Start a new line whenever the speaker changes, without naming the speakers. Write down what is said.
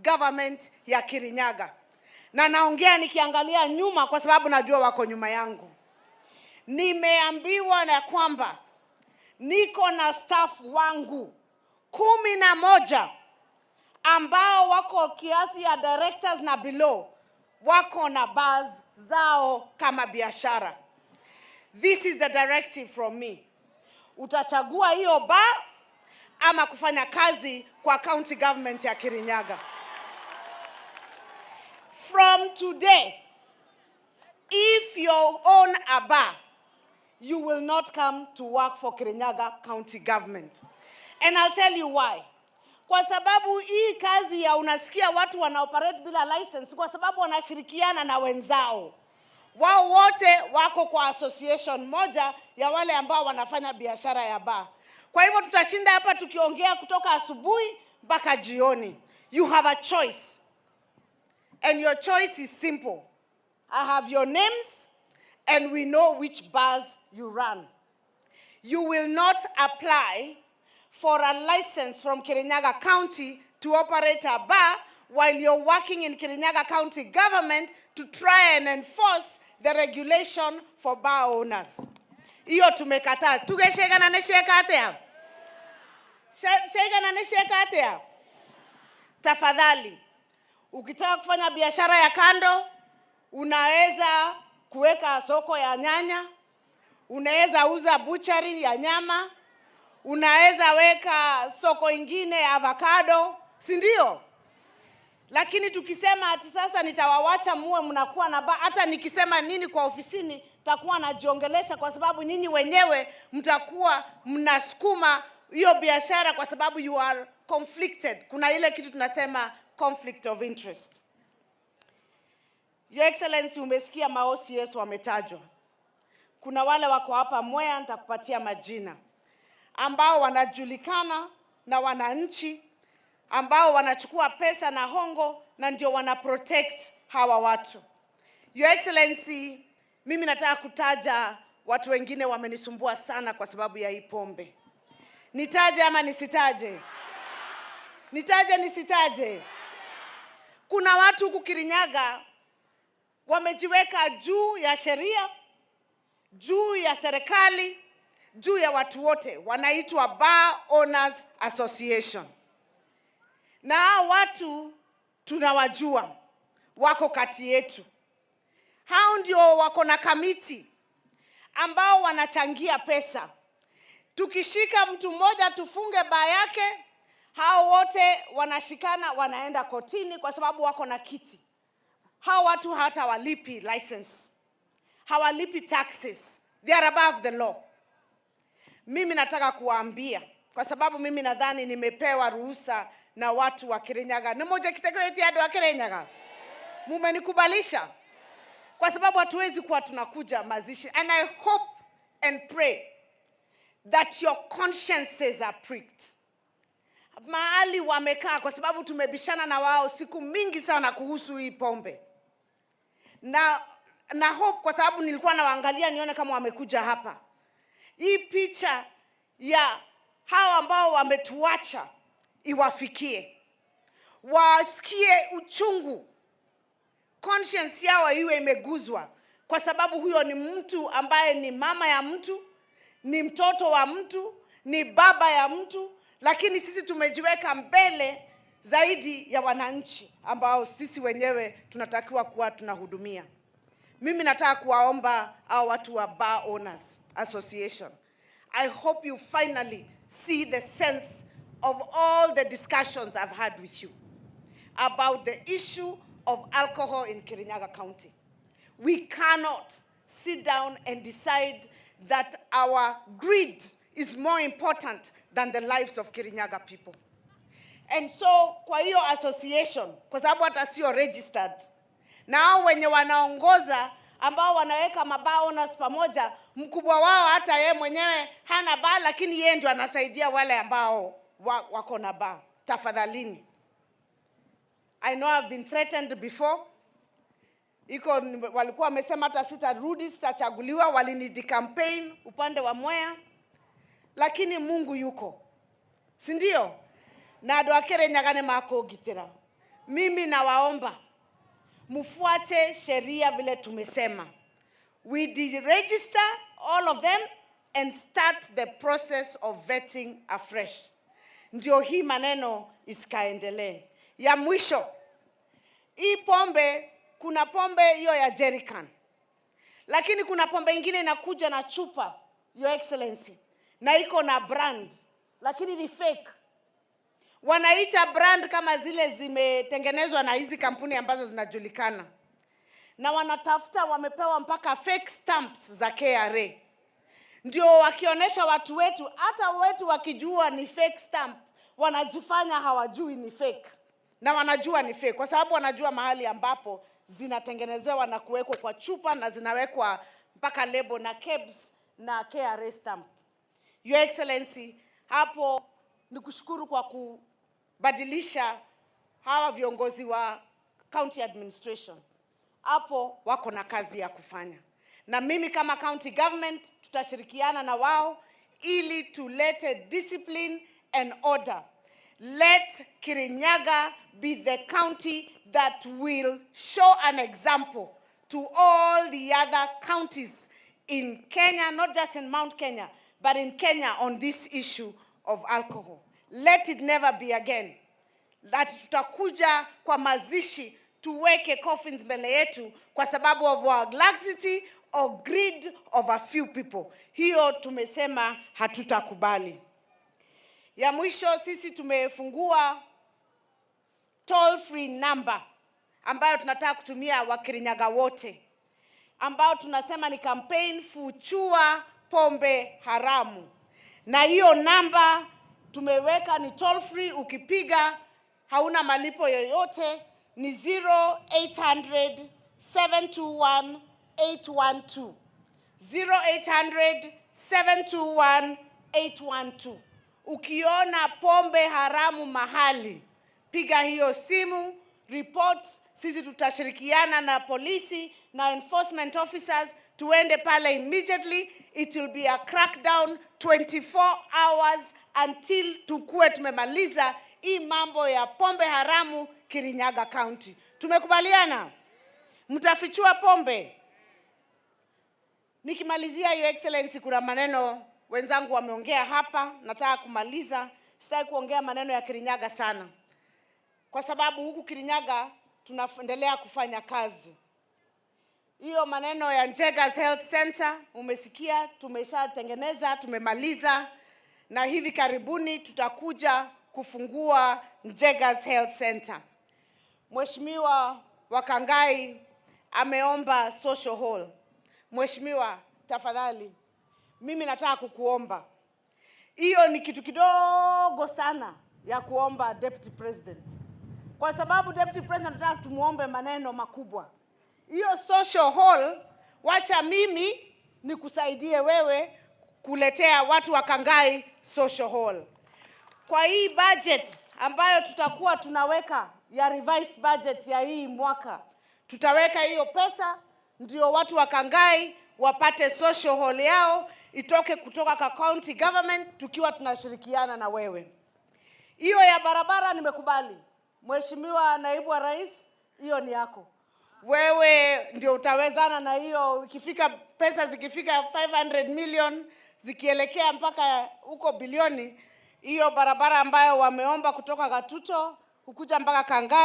Government ya Kirinyaga, na naongea nikiangalia nyuma kwa sababu najua wako nyuma yangu. Nimeambiwa na kwamba niko na staff wangu 11 ambao wako kiasi ya directors na below, wako na bars zao kama biashara. This is the directive from me. Utachagua hiyo bar ama kufanya kazi kwa county government ya Kirinyaga. From today, if you own a bar, you will not come to work for Kirinyaga County Government. And I'll tell you why. Kwa sababu hii kazi ya unasikia watu wana operate bila license, kwa sababu wanashirikiana na wenzao. Wao wote wako kwa association moja ya wale ambao wanafanya biashara ya bar. Kwa hivyo tutashinda hapa tukiongea kutoka asubuhi mpaka jioni. You have a choice. And your choice is simple. I have your names and we know which bars you run. You will not apply for a license from Kirinyaga County to operate a bar while you're working in Kirinyaga County government to try and enforce the regulation for bar owners. Hiyo tumekataa. Tugecegana nĩ cieka atĩa? Cegana nĩ cieka atĩa? Tafadhali, ukitaka kufanya biashara ya kando, unaweza kuweka soko ya nyanya, unaweza uza butchery ya nyama, unaweza weka soko ingine ya avocado, si ndio? Lakini tukisema ati sasa nitawawacha muwe mnakuwa na hata nikisema nini kwa ofisini takuwa najiongelesha, kwa sababu nyinyi wenyewe mtakuwa mnasukuma hiyo biashara, kwa sababu you are conflicted. Kuna ile kitu tunasema conflict of interest. Your Excellency, umesikia ma OCS wametajwa. Kuna wale wako hapa Mwea, nitakupatia majina, ambao wanajulikana na wananchi, ambao wanachukua pesa na hongo na ndio wana protect hawa watu. Your Excellency, mimi nataka kutaja watu wengine wamenisumbua sana kwa sababu ya hii pombe. Nitaje ama nisitaje? Nitaje nisitaje? Kuna watu huku Kirinyaga wamejiweka juu ya sheria, juu ya serikali, juu ya watu wote, wanaitwa Bar Owners Association. Na hao watu tunawajua, wako kati yetu. Hao ndio wako na kamiti ambao wanachangia pesa. Tukishika mtu mmoja tufunge baa yake, hao wote wanashikana, wanaenda kotini kwa sababu wako na kiti. Hao watu hata walipi license, hawalipi taxes, they are above the law. Mimi nataka kuwaambia kwa sababu mimi nadhani nimepewa ruhusa na watu wa Kirinyaga. Nĩ mũnjĩtĩkĩrĩtie andũ a Kirinyaga? Mumenikubalisha? Kwa sababu hatuwezi kuwa tunakuja mazishi, and I hope and pray that your consciences are pricked mahali wamekaa, kwa sababu tumebishana na wao siku mingi sana kuhusu hii pombe, na hope, kwa sababu nilikuwa nawaangalia nione kama wamekuja hapa, hii picha ya hawa ambao wametuacha iwafikie, wasikie uchungu, conscience yao iwe imeguzwa, kwa sababu huyo ni mtu ambaye ni mama ya mtu, ni mtoto wa mtu, ni baba ya mtu, lakini sisi tumejiweka mbele zaidi ya wananchi ambao sisi wenyewe tunatakiwa kuwa tunahudumia. Mimi nataka kuwaomba hao watu wa Bar Owners Association. I hope you finally see the sense of all the discussions I've had with you about the issue of alcohol in Kirinyaga County. We cannot sit down and decide that our greed is more important than the lives of Kirinyaga people. And so kwa hiyo association, kwa sababu hata sio registered, na hao wenye wanaongoza ambao wanaweka mabar owners pamoja, mkubwa wao hata yeye mwenyewe hana bar, lakini yeye ndio anasaidia wale ambao wako na bar. Tafadhalini, I know I've been threatened before. Iko walikuwa wamesema hata sitarudi, sitachaguliwa, walinidi campaign upande wa Mwea, lakini Mungu yuko, si ndio? Na andũ a Kĩrĩnyaga nĩ makũngitĩra. Mimi nawaomba mfuate sheria vile tumesema. We deregister all of them and start the process of vetting afresh, ndio hii maneno isikaendelee. Ya mwisho, hii pombe, kuna pombe hiyo ya jerrycan, lakini kuna pombe ingine inakuja na chupa, Your Excellency, na iko na brand, lakini ni fake. Wanaita brand kama zile zimetengenezwa na hizi kampuni ambazo zinajulikana, na wanatafuta, wamepewa mpaka fake stamps za KRA, ndio wakionyesha watu wetu, hata wetu wakijua ni fake stamp, wanajifanya hawajui ni fake, na wanajua ni fake kwa sababu wanajua mahali ambapo zinatengenezewa na kuwekwa kwa chupa na zinawekwa mpaka lebo na KEBS na KRA stamp. Your Excellency, hapo ni kushukuru kwa kubadilisha hawa viongozi wa county administration. Hapo wako na kazi ya kufanya, na mimi kama county government tutashirikiana na wao ili tulete discipline and order. Let Kirinyaga be the county that will show an example to all the other counties in Kenya, not just in Mount Kenya, but in Kenya on this issue of alcohol. Let it never be again that tutakuja kwa mazishi tuweke coffins mbele yetu kwa sababu of our laxity or greed of a few people. Hiyo tumesema hatutakubali. Ya mwisho, sisi tumefungua toll free number ambayo tunataka kutumia Wakirinyaga wote, ambao tunasema ni campaign Fichua Pombe Haramu, na hiyo namba tumeweka ni toll free, ukipiga hauna malipo yoyote, ni 0800 721 812. 0800 721 812. Ukiona pombe haramu mahali, piga hiyo simu, report. Sisi tutashirikiana na polisi na enforcement officers, tuende pale immediately. It will be a crackdown 24 hours until tukue tumemaliza hii mambo ya pombe haramu Kirinyaga County. Tumekubaliana? Mtafichua pombe. Nikimalizia, Your Excellency, kuna maneno wenzangu wameongea hapa, nataka kumaliza. Sitaki kuongea maneno ya Kirinyaga sana, kwa sababu huku Kirinyaga tunaendelea kufanya kazi. Hiyo maneno ya Njega's Health Center umesikia, tumeshatengeneza, tumemaliza, na hivi karibuni tutakuja kufungua Njega's Health Center. Mheshimiwa wa Kangai ameomba social hall. Mheshimiwa, tafadhali, mimi nataka kukuomba, hiyo ni kitu kidogo sana ya kuomba Deputy President, kwa sababu Deputy President nataka tumuombe maneno makubwa. Hiyo social hall, wacha mimi nikusaidie wewe kuletea watu wa Kangai social hall. Kwa hii budget ambayo tutakuwa tunaweka ya revised budget ya hii mwaka, tutaweka hiyo pesa ndio watu wa Kangai wapate social hall yao itoke kutoka kwa county government, tukiwa tunashirikiana na wewe. Hiyo ya barabara nimekubali, Mheshimiwa Naibu wa Rais, hiyo ni yako wewe, ndio utawezana na hiyo. Ikifika pesa zikifika 500 million zikielekea mpaka huko bilioni, hiyo barabara ambayo wameomba kutoka Gatuto kukuja mpaka Kangai.